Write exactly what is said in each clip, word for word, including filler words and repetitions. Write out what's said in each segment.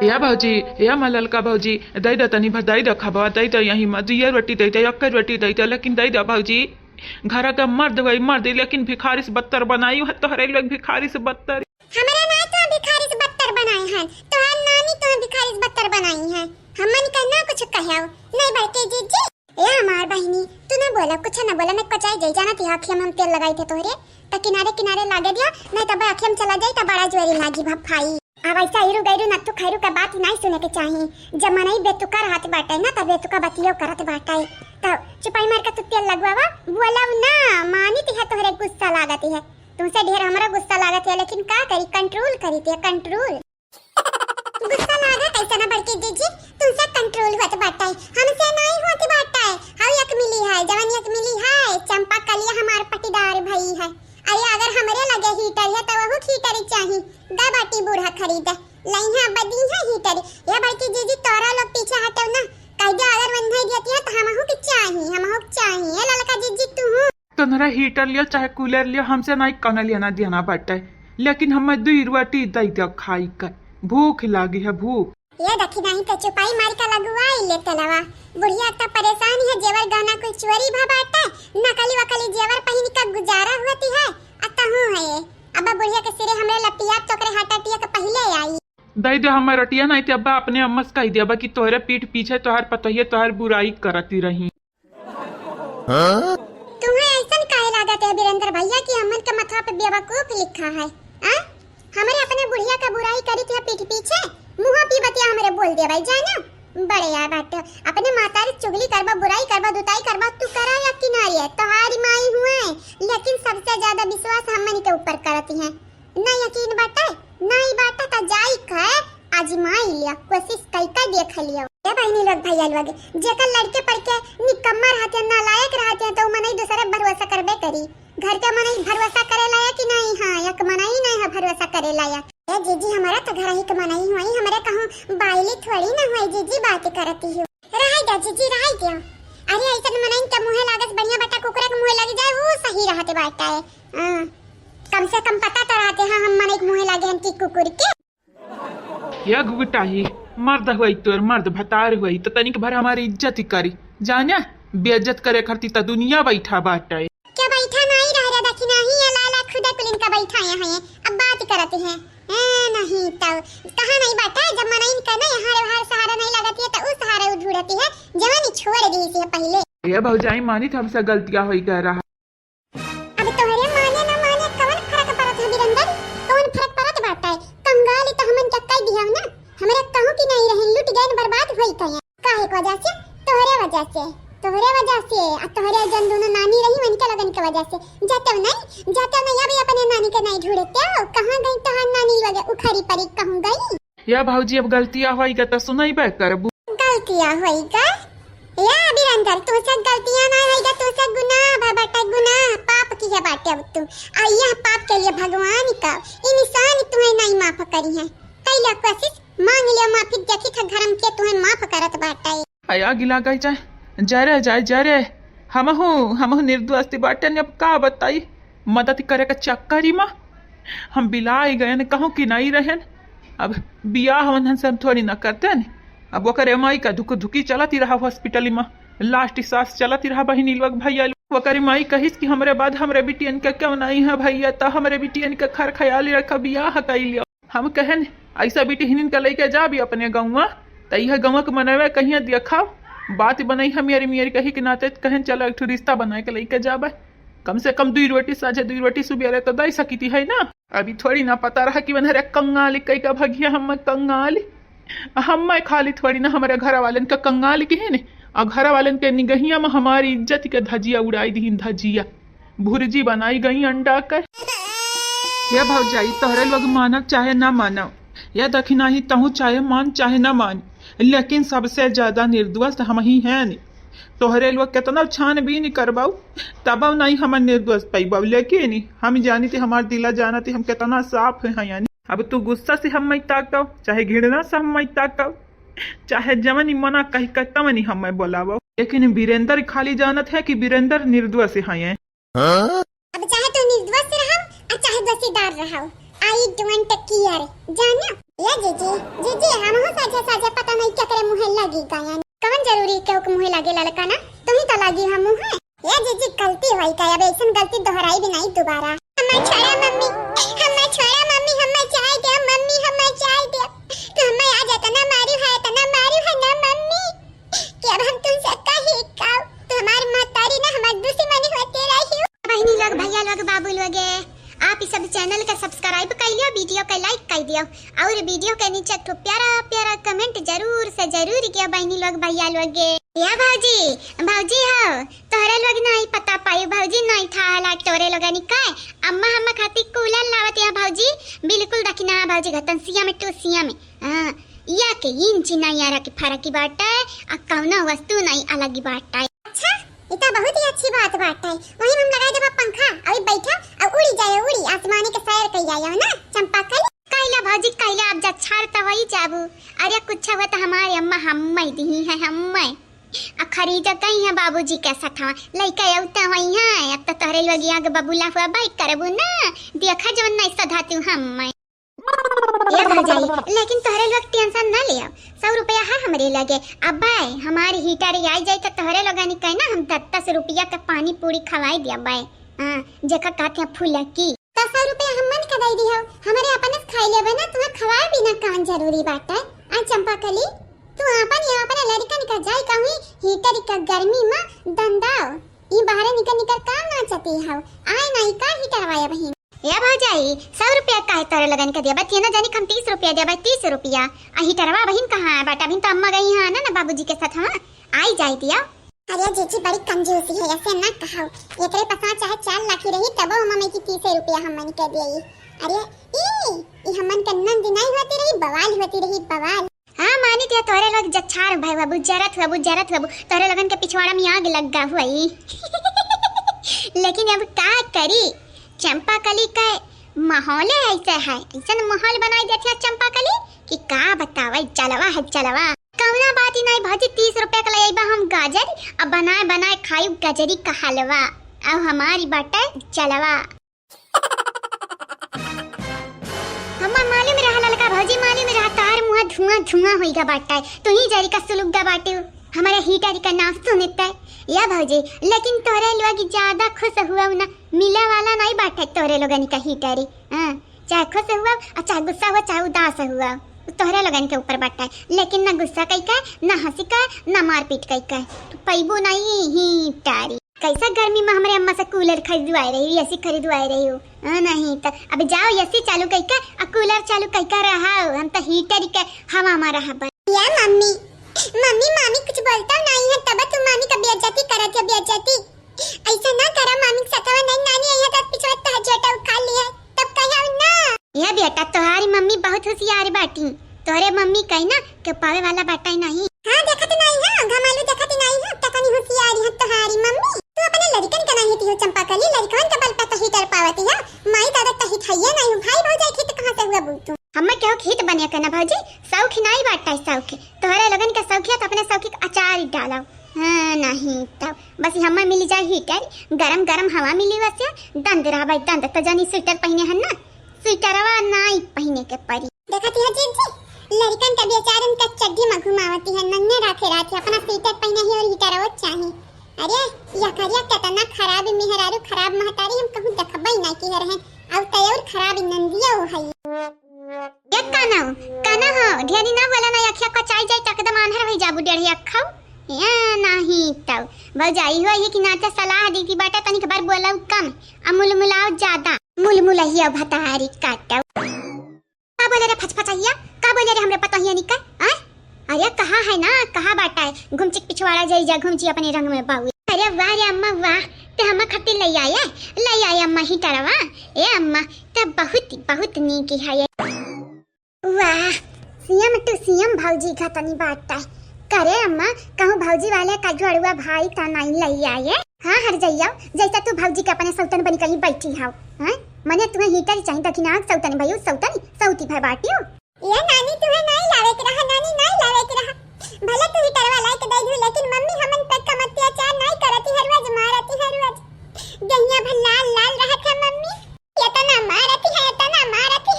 या भौजी, या मललका भौजी, दइ द तनी भर, दइ द खबवा, दइ द यही मा, दुइये रोटी दइ द, एक्के रोटी दइ द, लेकिन दइ द भौजी। घर के मर्द होई मर्द, लेकिन भिखारी से बदतर बनाई है तोहरे लोग, भिखारी से बदतर। हमरा नाई तो भिखारी से बदतर बनाई है, तोहार नानी तो भिखारी से बदतर बनाई है। हमन का ना कुछ कहो, नहीं बड़की जीजी। ए हमार बहिनी, तू ना बोला, कुछ ना बोला, मैं कचाई जाई, जाना ती आँखिया में हम तेल लगाई थे तोहरे, त किनारे किनारे लागे दिया, नहीं तब आँखिया में चला जाई, तब बड़ा जोरी लागी भफाई। अब ऐसा इरू गैरू नत्थू खैरू का बात नहीं सुने के चाही। जब मनई बेतुका रहत बाटे ना, तब बेतुका बतियो करत बाटे। तब चुपाई मार के तू तेल लगवावा, बोलब ना, मानित है तोहरे गुस्सा लागत है। तुमसे ढेर हमरा गुस्सा लागत है, लेकिन का करी, कंट्रोल करी थे, कंट्रोल। गुस्सा लागत ऐसा ना बड़की जीजी, तुमसे कंट्रोल होत बाटे, हमसे नहीं होत बाटे। हाउ एक मिली है, जवन एक मिली है, चंपा कलिया हमार पटीदार भई है। अरे अगर हमरे लगे हीटर है, तो वहू हीटर चाही। गा बाटी बूढ़ा खरीद, लइहा बदी है हीटर। ये बड़की जीजी, तोरा लोग पीछे हटो ना, कह दो अगर वन्हे देती है, तो हमहू के चाही, हमहू के चाही। ये ललका जीजी, तू हूँ। तोहरा हीटर लियो चाहे कूलर लियो, हमसे नाई कौनो लेना देना बाटे, लेकिन हमें दुई रोटी दइ दे खाई के, भूख लागी है, भूख। ये देखी नहीं तो चुपाई मार के लगवाई ले तेलवा। बुढ़िया इतना परेशान है, जेवर गहना कुल चोरी भा बाटे, नकली वकली जेवर पहिन के गुजारा होती है, आ तहूँ है ये। अब बुढ़िया के सिरे हमरे लपिया तोकरे हार्ट अटैक पहिले आई। दइ दे हमें रोटिया, नहीं तो अब्बा अपने अम्मा से कह दे अब्बा कि तोहरे पीठ पीछे तोहर पतोहिया तोहर बुराई करती रही। तुम्हें ऐसन काहे लागत है बीरेंद्र भैया कि हमन के माथा पे बेवकूफ लिखा है? आ? हमरे अपने बुढ़िया का बुराई करी थी पीठ पीछे, मुँह पी बतिया हमरे बोल दे भाई, जानो? बड़े यार बाटे, अपने मातारी चुगली करबा, बुराई करबा, दुताई करबा, तू करा या किनारी है, तोहारी माई हुए, लेकिन सबसे ज्यादा विश्वास हमन के ऊपर करती है। ना यकीन बाटे, ना ही बाटे, त जाई के आजमाई लिया, कोशिश कई के देख लियो। ए बहिनी लोग, भैया लोग, जेकर लड़के पढ़ के निकम्मा रहते हैं, नालायक रहते हैं, तो उ मनई दूसरे भरोसा करबे करी। घर के मनई भरोसा करे लायक कि नहीं? हाँ, एक मनई नहीं है भरोसा करे लायक। ए जीजी, हमारा तो घर ही के मनई हुई, हमरे कहूँ बाइली थोड़ी ना हुई जीजी, बात करती हूँ। रहाई दे जीजी, रहाई दे। अरे ऐसन मनई के मुँहे लागत बढ़िया बाटा, कुकुरे के मुँहे लग जाए, वो सही रहते बाटा है। हाँ, कम से कम पता तो रहते हैं हम मनई के मुँहे लागे हैं कि कुकुर के। या गुगटाही, मर्द हुई तोर, मर्द भतार हुई, त तनिक भर हमारी इज्जत ही करी। जाने, बेइज्जत करे खातिर त दुनिया बैठा बाटे। क्या बैठा नहीं रह रे, देखी नहीं, ये लाला खुदे कुलिन का बैठा यहाँ है, अब बात करत है। ए, नहीं तो, कहाँ नहीं बैठा, जब मनइन का नहीं, हारे हार सहारा नहीं लगती है, तो उस सहारा उ ढूंढती है, जवानी छोड़ दी इसे पहले। ये भौजाई मानी था, हमसे गलतियाँ होई कह रहा। अब तोहरे माने ना माने कवन फर्क पड़त है बीरेंदर? कवन फर्क पड़त बाटे? कंगाली तो हमन के कई दिया ना, हमरे कहूँ की नहीं रही, लुट गए, बर्बाद होई कहे। काहे के वजह से? तोहरे वजह से, तोहरे वजह से। आ तोहरे जन दोनों नानी रही, उनके लगन के वजह से। जाते नहीं, जाते नहीं, अभी अपने नानी के नहीं ढूंढते हो। कहाँ गई तोहार नानी? लगे उखरी परी कहूँ गई। या भौजी, अब गलतिया होई गा त सुनैबे करबू। गलतिया होई गा? या बीरेंदर, तुझसे गलतियां ना होई गा, तुझसे गुनाह बा-, बाटे गुनाह, पाप की है बाटे अब तू। आ यह पाप के लिए भगवान का, इंसान तुम्हें नहीं माफ करी है। कैला कोशिश, मांग लिया माफी, देखी था धर्म के तुम्हें माफ करत बाटे। आया गिला गई जाए, जरे जाए, जरे। हमहू, हमहू निर्दोष बाटे ने, अब का बताई? मदद करे के चक्करी मा हम बिलाई गए ने, कहूँ कि नहीं रहेन। अब बियाह वंधन से हम थोड़ी ना करते ने। अब ओकरे माई का धुक धुकी चलत ही रहा हॉस्पिटल मा, लास्ट सांस चलत ही रहा बहिनी लोग, भैया लोग। ओकरे माई कहिस कि हमरे बाद हमरे बिटियन के क्यों नहीं है भैया, त हमरे बिटियन के खर ख्याल रखा, बियाह कई लियो। हम कहन, "ऐसा बिटिहनिन के लइके जाबी अपने गौवा, त इह गौवा के मनवे कहिया देखब, बात बनई हम यारी मियारी कही के नाते कहन, चलो एक ठो रिश्ता बनाए के लइके जाबे। कम से कम दुई रोटी साँझे, दुई रोटी सुबेरे तो दई सकिती है ना।" अभी थोड़ी ना पता रहा कि वनहरे कंगाली कई का भगिया, हम कंगाली, हम खाली थोड़ी ना, हमरे घर वालन का कंगाली की है ने, और घर वालन के निगहिया में हमारी इज्जत के धजिया उड़ाई दीन, धजिया। भुर्जी बनाई गई अंडा के। हे भौजाई, तोहरे लोग मानव चाहे ना मानव, या दखिनाही तहूँ चाहे मान चाहे ना मान, लेकिन सबसे ज्यादा निर्दोष हम ही हैं। तोहरे लोग केतना छानबीन करबाऊ, तबो नहीं हमन निर्दोष पैबाऊ, लेकिन हम जानी थे, हमार दिला जानत ही हम केतना साफ हैं यानी। अब तू गुस्सा से हम मैं ताकव, चाहे घृणा से हम मैं ताकव, चाहे जवन ही मना कही कर तवन ही हम मैं बोलावव, लेकिन बीरेंद्र खाली जानत है कि बीरेंद्र निर्दोष हैं। अब चाहे तू निर्दोष रहो और चाहे दोषीदार रहो, I don't care, जाना। ए जीजी, जीजी, हमहू साझे साझे पता नहीं केकरे मुँहे लागी गयन। कवन जरूरी केहू के मुँहे लागे ललका ना, तुही तो लागी हम मुँहे। ए जीजी, गलती होई का, अब ऐसन गलती दोहराई भी नहीं दोबारा। हमें छोड़ा मम्मी, हमें छोड़ा मम्मी, हमें जाए दे मम्मी, हमें जाए दे। तू हमें आज इतना मारी है, इतना मारी है ना मम्मी, कि अब हम तुमसे कही का, तू हमारी महतारी ना, हमारी दुश्मनी होती रही। बहिनी लोग, भैया लोग, बाबू लोग, आप इस सब channel का subscribe कर लियो, video का like कर दियो और video के नीचे एक ठो प्यारा प्यारा comment जरूर से जरूर किया बहिनी लोग, भैया लोग। या भौजी, भौजी हो, तोहरे लोग नहीं पता पाई भौजी, नहीं था हालात तोहरे लोगन का। अम्मा हम खातिर cooler लावत है भौजी, बिल्कुल दखिना भौजी घतन सिया में टू सिया में। हाँ, या के इंच नहीं आरा के फरक बाटे, आ कौनो वस्तु नहीं अलग बाटे। अच्छा, ई तो बहुत ही अच्छी बात बाटे। वही में हम लगाई देबा पंखा, अउर बैठा, अउर उड़ी जाए, उड़ी, आसमानी के सैर कई जाए, हो ना, चंपा कली? कइला भौजी, कइला, अब जच्छार तो होई जाबू। अरे कुछ हुआ तो हमारे अम्मा हम्मे दिही है, हम्मे। आ खरीद गई है बाबूजी के सथवा, लइका अउते होई है, अब तो तोहरे लोग आगे बबूला हुआ बाई करबू ना, देखा जवन नहीं सधा तू हम्मे। ए भौजाई, लेकिन तोहरे लोग tension ना लियो, सौ रुपया है हमरे लगे। अबे हमारी heater आई जाई तो तोहरे लोगन के ना हम दस दस रुपया के पानी पूरी खवाई दिया बे। हाँ, जेका कहते हैं फुलकी। तो सौ रुपया हमन के दे दियो, हमरे अपने से खाई लेबे ना, तुम्हें खवाए बिना कौन जरूरी बात है? आ चंपा कली, तू अपन या अपने लड़कन का जाई कहूँ heater का गर्मी में दंदाओ, ई बाहरे निकर निकर काम नाचती हौ, आए नाई का heater वाया बहिन। ए भौजाई, सौ रुपया काहे तोरे लगन के देबा? तीनों जनी के हम तीस रुपया देबा, तीस रुपया। आ heater वा बहिन कहाँ है बाटा? अभी तो अम्मा गई है ना, ना बाबूजी के साथ, हाँ, आई जाए दिया। अरे जीजी बड़ी कंजूसी है, ऐसे ना कहो। एकरे पसा चाहे चार लाख ही रही, तबो अम्मा में की तीस रुपया हमन के दिए। अरे ई, ई हमन के नंद नहीं होती रही, बवाल होती रही, बवाल। हाँ, मानी थे तोहरे लोग जच्छार भय बाबू, जरत बाबू, जरत बाबू, तोहरे लोगन के पिछवाड़ा में आग लग गा हुई। लेकिन अब का करी, चंपा कली का माहौले ऐसे है, ऐसन माहौल बनाई देती है चंपा कली कि का बतावे, जलवा है जलवा। कौना बात ही नहीं भौजी, तीस रुपया के ले अइबा हम गाजर, अब बनाए बनाए खाई गजरी का हलवा, अब हमारी बाटे जलवा। हम्मा मालूम रहा ललका भौजी, मालूम रहा तोहार मुँह धुआं धुआं होइगा बाटा है। तू ही जरी का सुलुक गा बाटे हो, हमारे heater का नाम सुनता है। या भौजी, लेकिन तोहरे लोग ज्यादा खुश हुआ ना, मिले वाला नहीं बाटे तोहरे लोगन का heater। हाँ, चाहे खुश हुआ और चाहे गुस्सा हुआ, चाहे उदास हुआ, तोहरे लोगन के ऊपर बाटा है। लेकिन ना गुस्सा कई का, ना हंसी का, ना मारपीट कई का, तू पैबो नहीं heater। कैसा गर्मी में हमरे अम्मा से cooler खरीदवाए रही, AC खरीदवाए रही हो? हाँ, नहीं तो अब जाओ AC चालू कइके आ cooler चालू कइके रहाओ, हम तो heater के हवा में रहब। या मम्मी, मम्मी, मामी कुछ बोलता नहीं है, तब तू मामी का बेइज्जती करत है, बेइज्जती। ऐसा ना करा मामी के सथवा, नहीं नानी आई है तो पिछवा तोहार झोटा उखाड़ ली है, तब कहा ना। ए बेटा, तोहारी मम्मी बहुत होशियार बाटी, तोहरे मम्मी कही ना के पावे वाला बाटा ही नहीं। हाँ, देखत नहीं है, घमालू देखत नहीं है, कितनी होशियारी है तोहारी मम्मी। तू अपने लड़कन का नहीं दियो चंपा कली, लड़कन के बल पे तो heater पावती है। माई दादा तो हित है ये नहीं, भाई भौजाई हित कहाँ से हुआ बोल तू? हमें केहू के हित बने के ना भौजी, शौक ही नहीं बाटा है शौक। तोहरे लोगन के शौक है तो अपने शौक के अचार ही डालो। हाँ, नहीं तो बस हमें मिल जाए heater, गरम गरम हवा मिली वैसे, दंद रहा भाई दंद, तो जानी sweater पहने हैं ना, स्वेटरवा नाई पहिने के परी। देखत हया जीजी, लड़िकन के बेचारन के चड्ढी में घुमावती है, नंगे राखे राखे अपना स्वेटर पहिने ही और हीटरवो चाही। अरे, यह करिया केतना खराब मेहरारू, खराब महतारी, हम कहूँ देखबे ना की है रहे। अब तो और खराब नंदिया हो है। ये काना, काना हो, ढेरी ना बोला ना, अखिया कचाई जाई त एकदम आन्हर होई जाबू डेढ़ अखौ। या नाही तब भौजाई हो ये कि ना त सलाह दी कि बाटा तनिक बार बोलाऊ कम, आ मुलमुलाओ ज्यादा। मुलमुलहिया भतारी काटो। का बोले रे फचफचहिया? का बोले रे हमरे पतोहिया निका? आय? अरे कहा है ना, कहा बाटा है? घुमचिक पिछवाड़ा जाई जा, घुमची अपने रंग में बाऊ। अरे वाह रे अम्मा वाह, ते हम्मा खातिर लई आए, लई आए अम्मा हीटरवा। ए अम्मा, ते बहुत, बहुत नीक है। वाह, सीएम टू सीएम भौजी का तनी बाटा है। करे अम्मा, कहूँ भौजी वाले का जुड़वा भाई त नाई लई आए? हाँ, हर जइया, जैसा तू भौजी के अपने सौतन बनी कहीं बैठी हौ, हैं? मने तुम्हें हीटर चाहिए, दखिनाक सौतन भइयो, सौतन, सौती भय बाटियो। ये नानी तुम्हें नाई लावे के रहा, नानी नाई लावे के रहा। भले तू हीटरवा लाई के दे दू, लेकिन मम्मी हमन पे कम अत्याचार नाई करती, हर रोज मारती, हर रोज। दहिया भर लाल लाल रहत है मम्मी। इतना मारती है, इतना मारती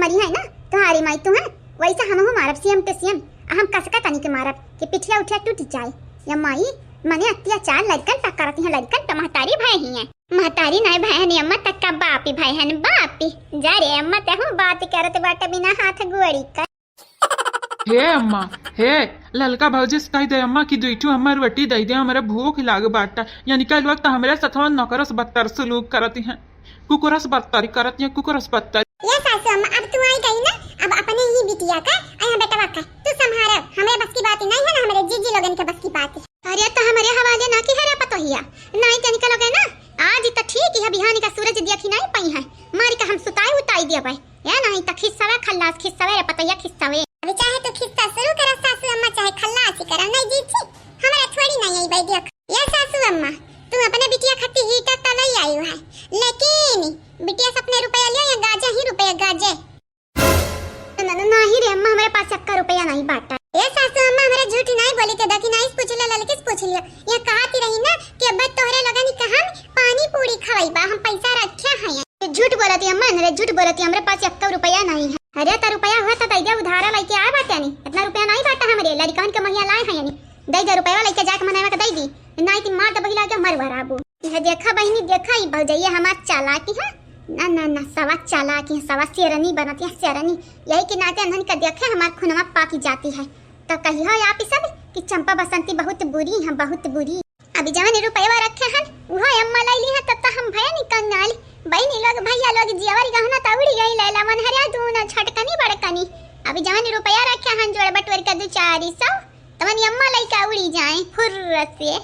अरे है ना, तुम्हारी माई तू है, वैसा हमहू मारब same to same। आ हम कसका तनी के मारब कि पिठिया उठिया टूट जाए। या माई, मने अत्याचार लड़कन टक्करत हैं, लड़कन टमाटारी भय ही हैं। महतारी नाय भय हन अम्मा, तक्का बापी भय हन, बापी। जा रे अम्मा, ते हूँ बात करत बाटे बिना हाथ गोड़ी का। हे अम्मा, हे, ललका भौजी से कह दे अम्मा कि दुई ठो हमार रोटी दे दे, हमरा भूख लाग बाटा। यानी कल वक्त हमरे सथवा नौकरस बत्तर सलूक करत हैं, कुकुरस बत्तर करत हैं, कुकुरस बत्तर। ये सासू अम्मा, अब तू आई गई ना, अब अपने ही बिटिया का, आ यहाँ बेटवा का, तू संभारब। हमरे बस की बात ही नहीं है ना, हमरे जीजी लोगन के बस की बात है। अरे तो हमरे हवाले ना की हरे पतोहिया, नहीं तनिका लोगे ना, आज तो ठीक है, बिहानी का सूरज देखी नहीं पाई है, मारी का हम सुताई उताई दिया भाई। या नहीं तो खिस्सावे खल्लास, खिस्सावे रे पतोहिया, खिस्सावे। अभी चाहे तू खिस्सा शुरू करा सासू अम्मा, चाहे खल्लास ही करा, नहीं जीजी, हमरा थोड़ी नहीं आई भाई। देख, या सासू अम्मा, तू अपने बिटिया खातिर हीटर तो ले आई है, लेकिन बिटिया से अपने रुपया लियो या गाजे ही रुपया गाजे। न-, न-, नहीं रे अम्मा, हमरे पास एक्का रुपया नहीं बाटा। ए सासू अम्मा, हमरे झूठ नहीं बोली थे, देखी नहीं पूछ ले, ललकिस पूछ लियो। ये कहती रही ना कि अब तोहरे लोगन का हम पानी पूरी खवाई बा, हम पैसा रखे हैं। ये झूठ बोलती अम्मा, अरे झूठ बोलती, हमरे पास एक्का रुपया नहीं है। अरे त रुपया हुआ त दैजा उधारा लेके आए बाटे नी, इतना रुपया नहीं बाटा हमरे, लड़कन के महिया लाए हैं यानी। दैजा रुपया लेके जाके मनवा के दे दी, नहीं कि मार दबही लागे मरवा राबू। यह देखा बहिनी, देखा ई भौजैया हमार चालाकी है। ना, ना, ना, सवा चालाकी है, सवा शेरनी बनत है, शेरनी। यही के नाते अनहन का देखे हमार खुनवा पाकी जाती है। तो कही हो आप ही सब कि चंपा बसंती बहुत बुरी है, बहुत बुरी। अभी जवन रुपया रखे हन, उहो अम्मा लैली है, तब तो हम भया निकल नाल। बहिनी लोग, भैया लोग, जियावर गहना त उड़ी गई लैला मन हरिया दूना छोटकनी बड़कनी। अभी जवन रुपया रखे हन, जोड़ बटोर के दू चार सौ, तवन अम्मा लैका उड़ी जाए फुर्र से।